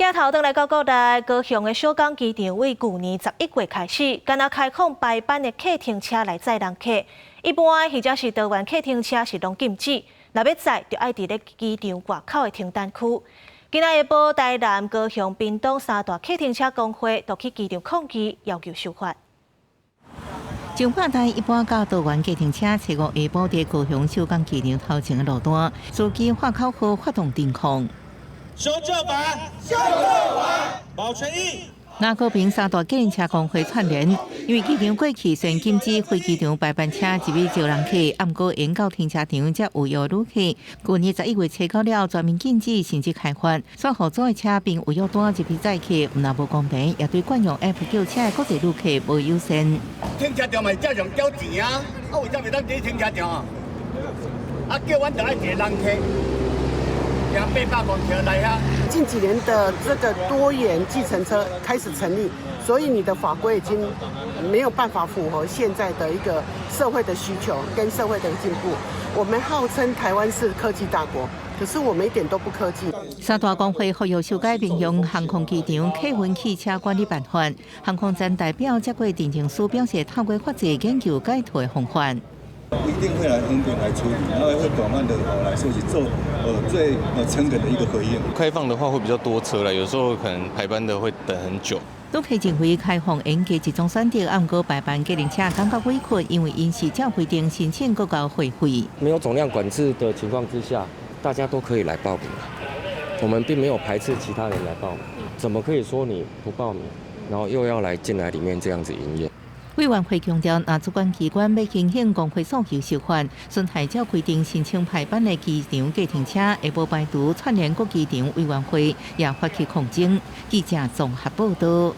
鏡頭轉來到國內，高雄的小港機場對舊年11月開始，干焦開放排班的客停車來載人客。一般或者是桃園客停車是攏禁止，若欲載就愛佇咧機場外口的停單區。今仔下晡，台南、高雄、屏東三大客停車公會都去機場抗議，要求修法。上半台一般到桃園計程車，初五下晡佇高雄小港機場頭前的路段，司機喊口號發動鎮抗。修舊法，修舊法，保權益。南高屏三大計程車公會串聯，因為機場過去雖然禁止飛機場排班車入去招人客，毋過沿到停車場才有約旅客。舊年11月初九了，全面禁止甚至開罰，煞予租的車憑預約單入去載客，毋但無公平，也對慣用 App 叫車的國際旅客無友善。停車場嘛是照常繳錢啊，啊為啥袂當佇停車場啊？啊叫阮著愛一个人客。800公尺來遐。近幾年的這個多元計程車開始成立，所以你的法規已經沒有辦法符合現在的一個社會的需求跟社會的進步。我們號稱台灣是科技大國，可是我們一點都不科技。三大公會呼籲修改民用航空機場客運汽車管理辦法。航空站代表接過陳情書，表示透過法制研究解套的方法。一定會來衡平來處理，然後會廣泛的來說是做最誠懇的一個回應。開放的話會比較多車啦，有時候可能排班的會等很久。旅客認為開放應該一種選擇，毋過排班計程車感覺委屈，因為𪜶是照規定申請閣交會費。沒有總量管制的情況之下，大家都可以來報名。我們並沒有排斥其他人來報名，怎麼可以說你不報名，然後又要來進來裡面這樣子營業？委員會強調，若主管機關欲聽行公會訴求修法，損害照規定申請排班的機場計程車，會無排除串聯各機場委員會，也發起抗爭。記者綜合報道。